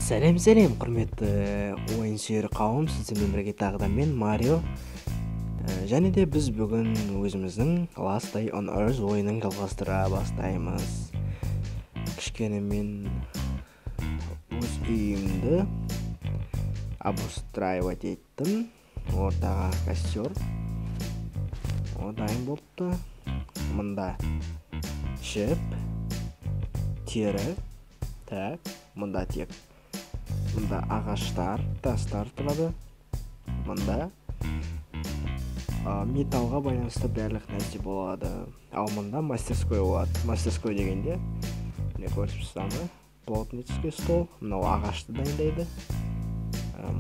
Сәлем сәлем, құрметті ойын сүйер қауым, сіздермен бірге тағы да мен, Марио. Және де біз бүгін өзіміздің Last Day on Earth ойынын жалғастыра бастаймыз. Кішкене мен өз үйімді обустраивать еттім. Ортаға костер. О, дайын болыпты. Мында жіп, тері, так, мында тек мында ағаштар, тастар тұрады. Мында металлға байланысты барлық нәрсе болады. Ал мында мастерской болады. Мастерской дегенде, міне көріп тұрсыздар ма? Плотницкий стол. Мынау ағашты дайындайды.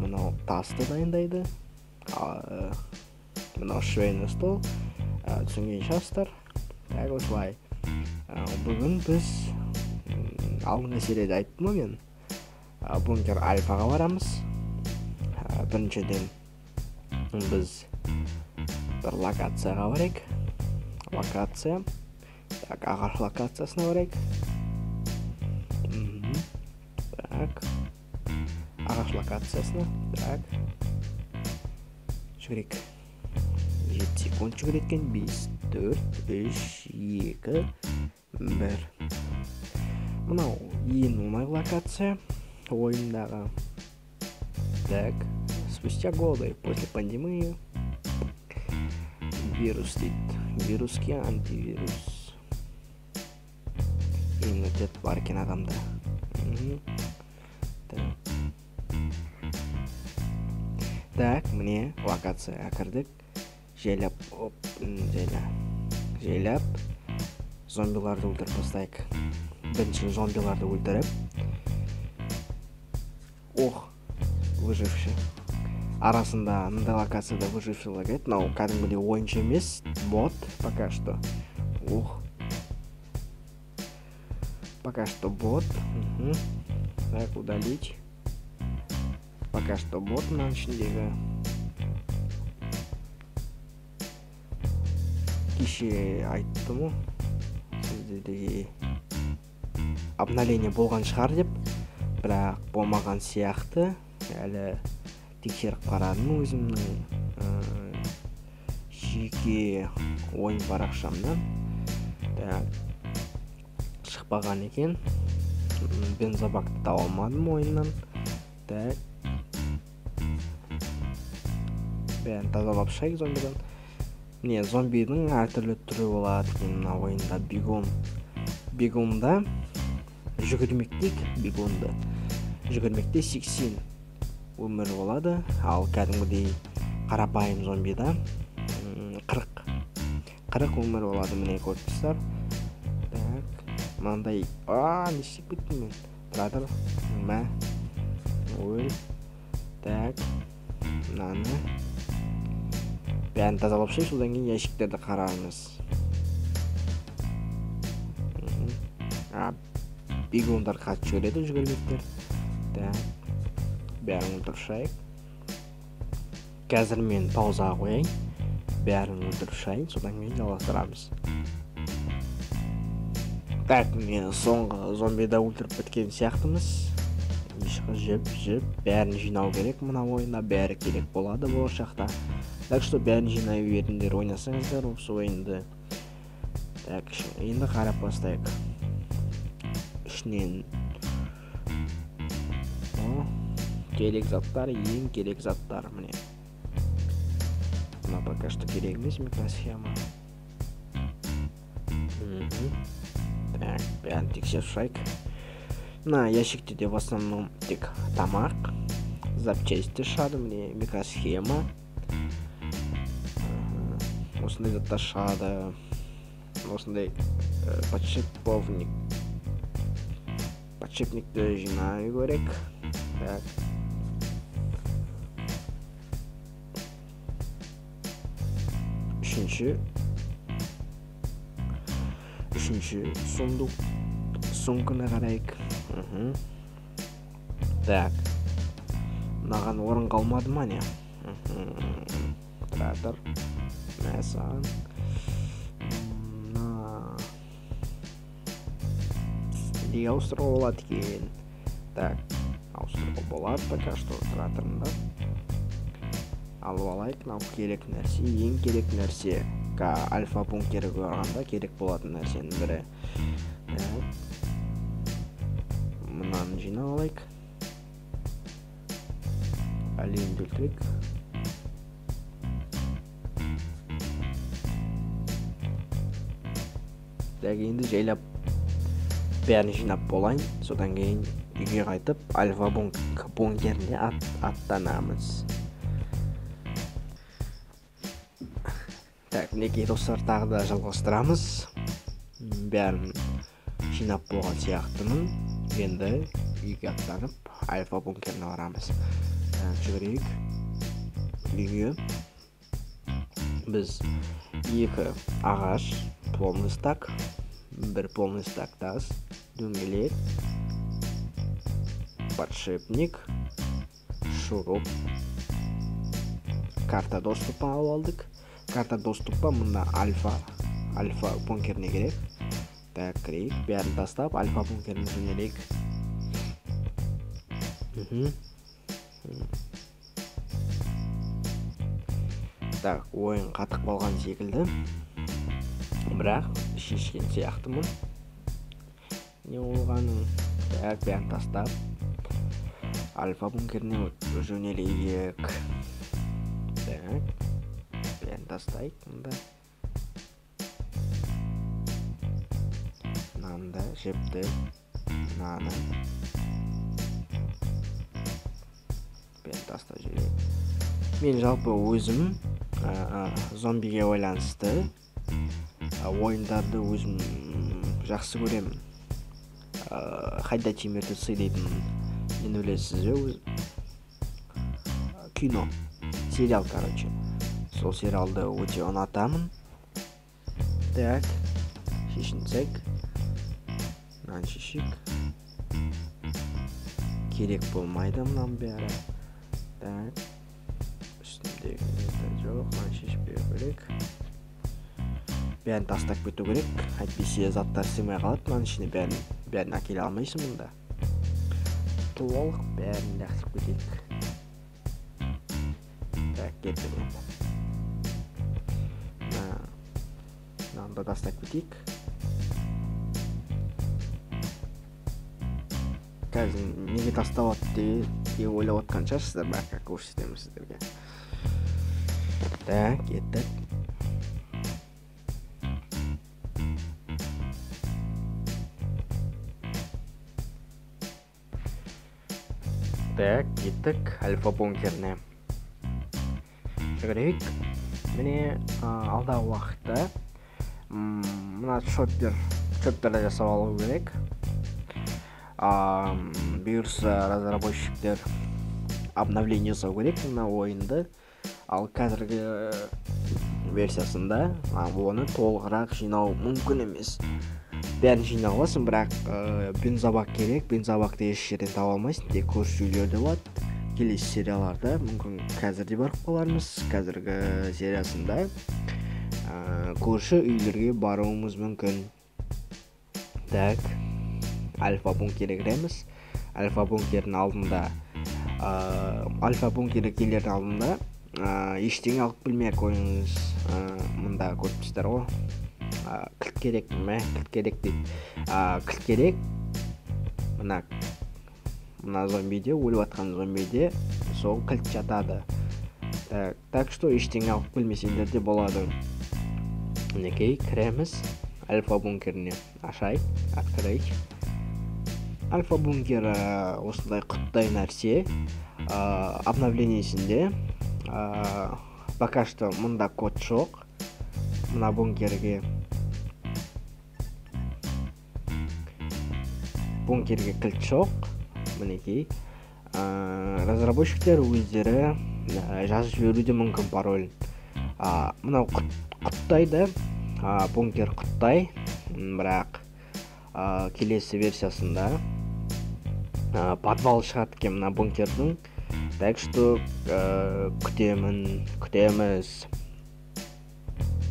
Мынау тасты дайындайды. Мынау швейный стол. Түсінген шығарсыздар. Так, осылай. Бүгін біз алдыңғы серияда айттым ғой мен. Бункер Альфаға барамыз. Біріншіден біз бір локацияға барайық. Локация. Так, ағаш локациясына барайық. Так. Ағаш локациясына. Так. Жүгірейік. 7 секунд жүгіреді екен. 5, 4, 3, 2, 1. Мынау ең оңай локация ойындағы. Так, спустя годы после пандемии вирус дейді. Вируске антивирус. Иммунитет бар екен адамда. Так. Так, міне локацияға кірдік. Жайлап, оп, жайлап зомбиларды өлтіріп бастайық. Бірінші зомбиларды өлтіріп. Ох, выживший. Арасында мындай локацияда выжившийлар келеді. Мынау кәдімгідей ойыншы емес, бот пока что. Ох. Пока что бот. Так, удалить. Пока что бот мынаның ішіндегі. Кеше айттым ғой, сіздерге обновление болған шығар деп, бірақ болмаған сияқты. Әлі тексеріп қарадым өзімнің жеке ойын парақшамнан. Так, шықпаған екен. Бензобакты таба алмадым ойыннан. Так, бәрін тазалап шығайық зомбидан. Міне, зомбидің әртүрлі түрі болады екен мына ойында. Бегун. Бегунда жүгірмектек, бегунды. Жүгірмекте 80 өмір болады. Ал кәдімгідей қарапайым зомбида 40. 40 өмір болады, міне көріп тұрсыздар. Так, мынандай, не істеп кеттім мен? Тұра тұр. Мә. Өл. Так, мынаны бәрін тазалап шығайық, содан кейін ящиктерді қараймыз. Бегундар қатты жүгіреді, жүгірмектер. Так, бәрін өлтіріп шығайық. Қазір мен паузаға қояйын. Бәрін өлтіріп шығайын, содан кейін жалғастырамыз. Так, мен соңғы зомбиді өлтіріп біткен сияқтымыз. Жіп, жіп, бәрін жинау керек мына ойында, бәрі керек болады болашақта. Так что бәрін жинай беріңдер, ойнасаңыздар осы ойынды. Так, енді қарап бастайық. Ішінен керек заттар, ең керек заттар міне. Мына пока что керек емес микросхема. Так, бәрін тексеріп шығайық. Мына ящикте де в основном тек тамақ, запчасти шығады, міне микросхема. Осындай заттар шығады. Осындай подшипник. Подшипникті жинай керек. Так. Үшінші сундук. Сумканы қарайық. Так. Мынаған орын қалмады ма не? Тұра тұр. Мә саған. Мына неге ауыстыруға болады екен? Так. Ауыстыруға болады, пока что тұра тұрыңдар. Алып алайық, мынау керек нәрсе, ең керек нәрсе. Альфа бункерге барғанда керек болатын нәрсенің бірі. Мынаны жинап алайық. Оленьді өлтірейік. Так, енді жайлап бәрін жинап болайын, содан кейін үйге қайтып альфа бункеріне аттанамыз. Так, мінекей достар, тағы да жалғастырамыз. Бәрін жинап болған сияқтымын. Енді үйге аттанып альфа бункеріне барамыз. Жүгірейік үйге. Біз 2 ағаш, полный стак, бір полный стак тас, дөңгелек, подшипник, шуруп, карта доступа алып алдық. Карта доступа мында альфа бункеріне керек. Так, кірейік, бәрін тастап альфа бункеріне жөнелейік. Так, ойын қатып қалған секілді, бірақ шешкен сияқтымын не болғанын. Так, бәрін тастап альфа бункеріне жөнелейік. Так, бәрін тастайық мында. Мынаны да, жіпті, мынаны бәрін тастап жіберейік. Мен жалпы өзім зомбиге байланысты ойындарды өзім жақсы көремін. Ходячие мертвецы дейтін нені білесіз бе? Кино, сериал, короче. Сол сериалды өте ұнатамын. Так, шешінсек. Мынаны шешейік. Керек болмайды мынаның бәрі. Так, үстіндегі жоқ, мынаны шешпеу керек. Бәрін тастап кету керек, әйтпесе заттар сыймай қалады мынаның ішіне, бәрін әкеле алмайсың мұнда. Толық бәрін лақтырып кетейік. Так, кеттік енді. Мынаны да тастап кетейік. Қазір неге тастап атты деп ойлап отқан шығарсыздар, бірақ көрсетемін сіздерге. Так, кеттік. Так, кеттік альфа бункеріне. Жүгірейік. Міне, алдағы уақытта мына чопперді жасап алу керек. Бұйырса разработчиктер обновление жасау керек мына ойынды. Ал қазіргі версиясында оны толығырақ жинау мүмкін емес. Бәрін жинай аласың, бірақ бензобак керек. Бензобакты еш жерден таба алмайсың, тек көрші үйлерде болады. Келесі серияларда мүмкін қазір де барып қалармыз. Қазіргі сериясында көрші үйлерге баруымыз мүмкін. Так, альфа бункерге кіреміз. Альфа бункердің алдында, альфа бункерге келердің алдында ештеңе алып келмей ақ қойыңыз. Мында көріп тұрсыздар ғой. Кілт керек, мә, кілт керек дейді. Кілт керек. Мына зомбиде, өліп жатқан зомбиде сол кілт жатады. Так что ештеңе алып келмесеңдер де болады. Мінекей, кіреміз альфа бункеріне. Ашайық, открыть. Альфа бункер осындай құттай нәрсе. Обновлениесінде пока что мында код жоқ. Мына бункерге кілт жоқ. Мінекей, разработчиктер өздері жазып жіберуі де мүмкін пароль. Мынау құттай да, бункер құттай, бірақ келесі версиясында подвал шығады екен мына бункердің. Так что күтеміз.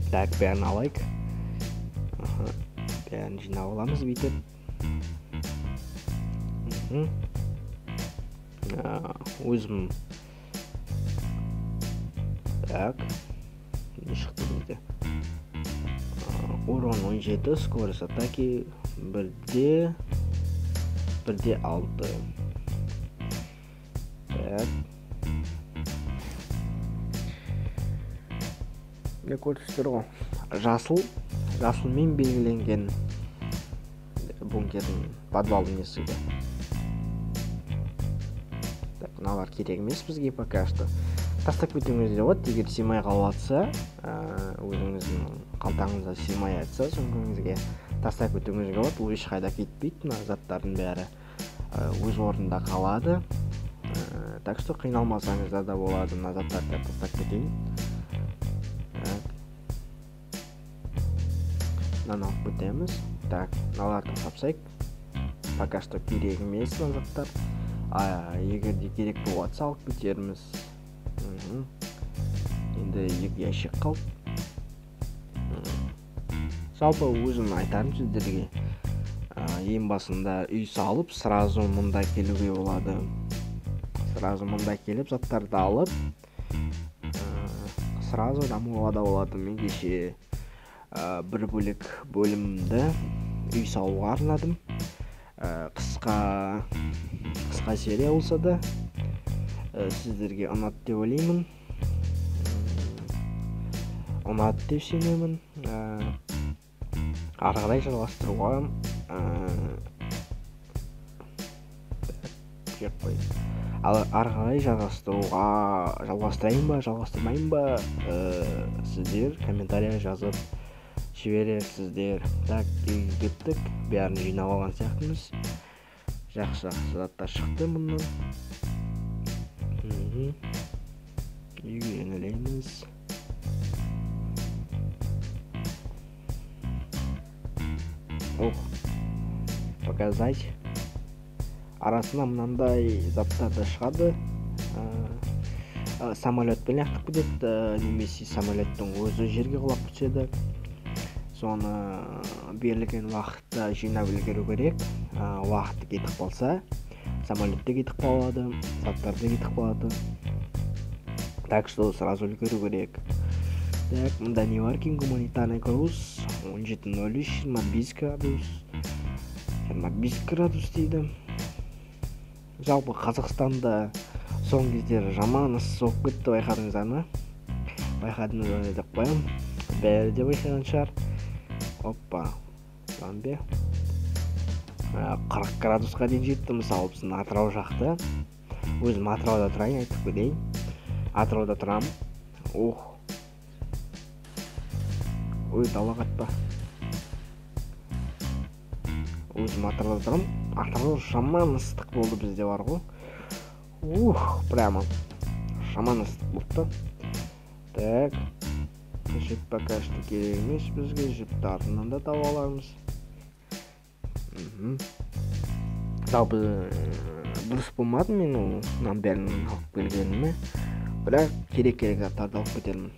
Так, бәрін алайық. Бәрін жинап аламыз бүйтіп. Өзім так, не шықты бізде? Урон 17, скорость атаки 1,6. Так. Не көрсетіп ғой. Жасыл, жасылмен белгіленген бункердің, подвалдың есігі. Так, мыналар керек емес бізге пока что. Тастап кетуіңізге болады, егер сыймай қалып жатса, өзіңіздің қалтаңызда сыймай жатса, сөмкеңізге тастап кетуіңізге болады. Ол ешқайда кетпейді, мына заттардың бәрі өз орнында қалады. Так что қиналмасаңыздар да болады. Мына заттарды тастап кетейін. Мынаны алып кетеміз. Так, мыналарды тастап. Пока что керек емес мына заттар. Егер де керек болып жатса алып кетерміз. Енді 2 ящик қалды. Жалпы өзім айтарым сіздерге, ең басында үй салып, сразу мында келуге болады. Сразу мында келіп, заттарды алып, сразу дамуға да болады. Мен кеше бір бөлек бөлімді үй салуға арнадым. Қысқа серия болса да, сіздерге ұнады деп ойлаймын. Ұнады деп сенемін. Ары қарай жалғастыруға жеп қой. Ал ары қарай жалғастырайын ба, жалғастырмайын ба, сіздер комментария жазып жібересіздер. Так, үйге кеттік. Бәрін жинап алған сияқтымыз. Жақсы заттар шықты мұнан. Үйге жөнелеміз. Ох, показать. Арасына мынандай заттар да шығады. Самолетпен лақтырып кетеді, немесе самолеттің өзі жерге құлап түседі. Соны берілген уақытта жинап үлгеру керек. Уақыты кетіп қалса, самолет те кетіп қалады, заттар да кетіп қалады. Так что сразу үлгеру керек. Так, мында не бар екен? Гуманитарный груз 17.03, 25 градус. 25 градус дейді. Жалпы Қазақстанда соңғы кездері жаман ыссы болып кетті, байқадыңыздар ма? Байқадыңыздар деп қоямын. Бәрі де байқаған шығар. Оппа, зомби. 40 градусқа дейін жетті, мысалы, біздің Атырау жақта. Өзім Атырауда тұрайын, айтып кетейін. Атырауда тұрамын. Ох. Ой, далаға атпа. Өзім Атырауда тұрамын. Атырау жаман ыстық болды бізде бар ғой. Ух, прямо жаман ыстық болды. Так. Жіп пока что керек емес бізге, жіпті артынан да таба аламыз. Жалпы дұрыс болмады мен ол мынаның бәрін алып келгеніме. Бірақ керек-керек заттарды алып кетермін.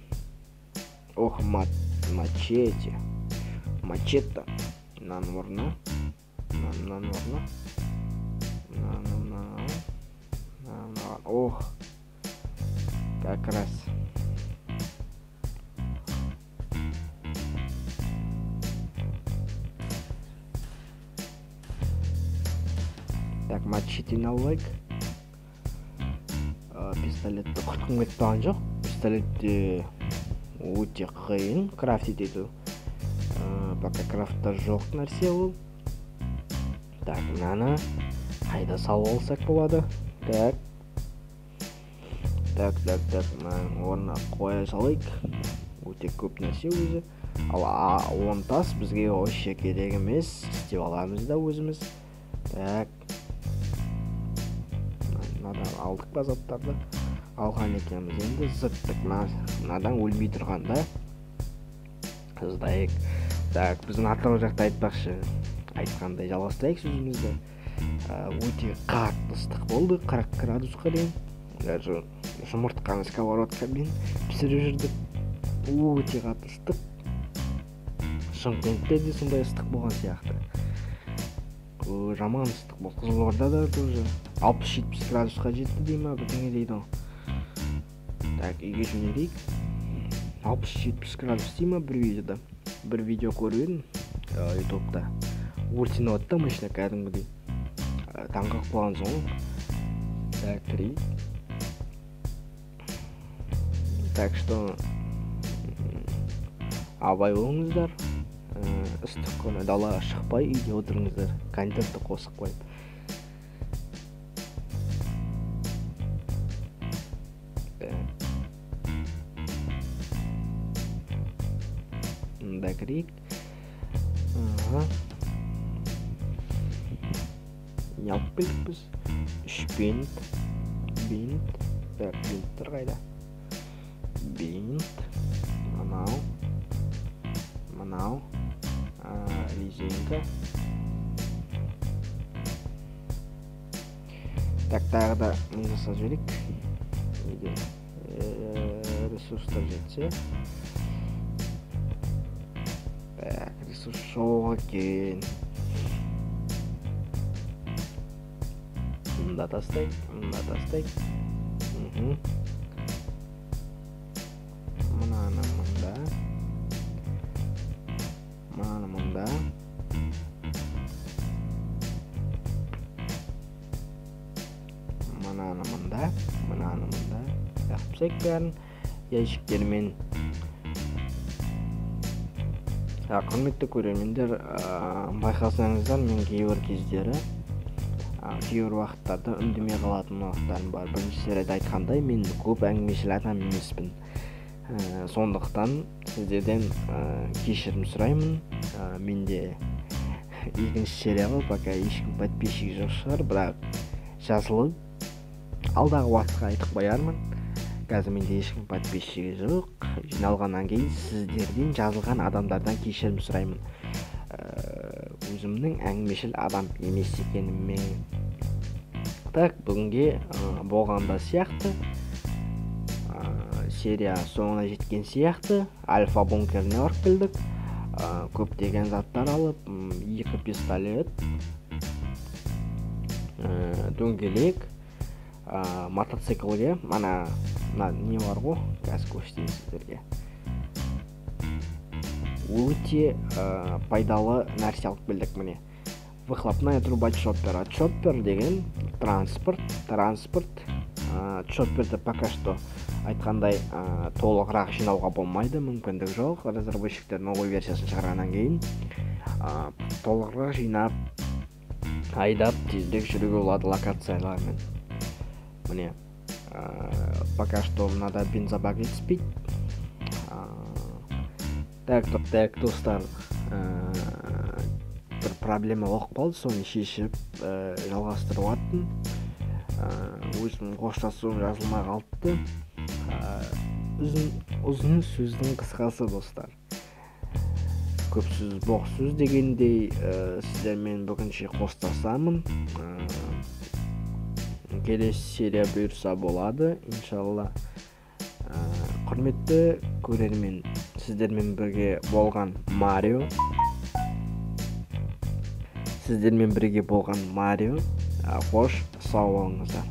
Ох, мачете. Мачете. Мынаның орнына. Мынаның орнына. Мынаны, мынаны. Мынаны. Ох. Как раз. Так, мачетені алайық. Пистолетті құртқым келіп тұрған жоқ. Пистолетті өте қиын крафтить ету. Пока крафтта жоқ нәрсе ол. Так, мынаны қайда салып алсақ болады? Так. Так, так, так, мынаның орнына қоя салайық. Өте көп нәрсе өзі. Ал 10 тас бізге вообще керек емес. Істеп аламыз да өзіміз. Так. Мынадан алдық па заттарды? Алған екенбіз. Енді зыттық. Мынадан өлмей тұрғанда сыздайық. Так, біздің Атырау жақта айтпақшы, айтқандай жалғастырайық сөзімізді. Өте қатты ыстық болды, 40 градусқа дейін. Даже жұмыртқаны сковородкамен пісіріп жүрдік. Өте қатты ыстық. Шымкентте де сондай ыстық болған сияқты. Жаман ыстық болды. Қызылордада тоже 60-70 градусқа жетті дей ма, бірдеңе дейді ғой. Так, үйге жөнелейік. 60-70 градус дей ма бір видеода. Бір видео көріп едім ютубта. Өртеніп жатты машина кәдімгідей. Таңғалып қалғансың ғой. Так, кірейік. Так что абай болыңыздар. Ыстық күні далаға шықпай үйде отырыңыздар. Кондерді қосып қойып. Мында кірейік. Не алып келдік біз? 3 бинт. Бинт. Так, бинттер қайда? Бинт. Мынау. Мынау. Резинка. Так, тағы да не жасап жіберейік. Егер ресурстар жетсе. Так, ресурс жоқ екен. Мында тастайық, мында тастайық. Мынаны мында. Мынаны мында. Мынаны мында, мынаны мында. Яқып бәрін ящиктермен. Құрметті көрермендер, байқасаңыздар, мен кейбір кездері, кейбір уақыттарда үндемей қалатын уақыттарым бар. Бірінші серияда айтқандай, мен көп әңгімешіл адам емеспін. Сондықтан сіздерден кешірім сұраймын. Менде екінші серия ғой, пока ешкім подписчик жоқ шығар, бірақ жазылып алдағы уақытқа айтып қоярмын. Қазір менде ешкім подписчигі жоқ. Жиналғаннан кейін сіздерден, жазылған адамдардан кешірім сұраймын. Өзімнің әңгімешіл адам емес екеніме. Так, бүгінге болғанда сияқты. Серия соңына жеткен сияқты. Альфа бункеріне барып келдік. Көптеген заттар алып, 2 пистолет, дөңгелек, мотоциклге, мана не бар ғой, қазір көрсетейін сіздерге. Өте пайдалы нәрсе алып келдік міне. Выхлопная труба чоппера. Чоппер деген транспорт. Чопперді пока что айтқандай толығырақ жинауға болмайды, мүмкіндік жоқ. Разработчиктер новый версиясын шығарғаннан кейін толығырақ жинап, айдап, тезірек жүруге болады локациялармен. Міне, пока что мынада бензобак жетіспейді. Так, достар, бір проблема болып қалды, соны шешіп жалғастырып аттым. Өзімнің қоштасуым жазылмай қалыпты. Ұзын сөздің қысқасы, достар. Көп сөз боқ сөз дегендей, сіздермен бүгінше қоштасамын. Келесі серия бұйырса болады, иншалла. Құрметті көрермен, сіздермен бірге болған Марио. Қош, сау болыңыздар.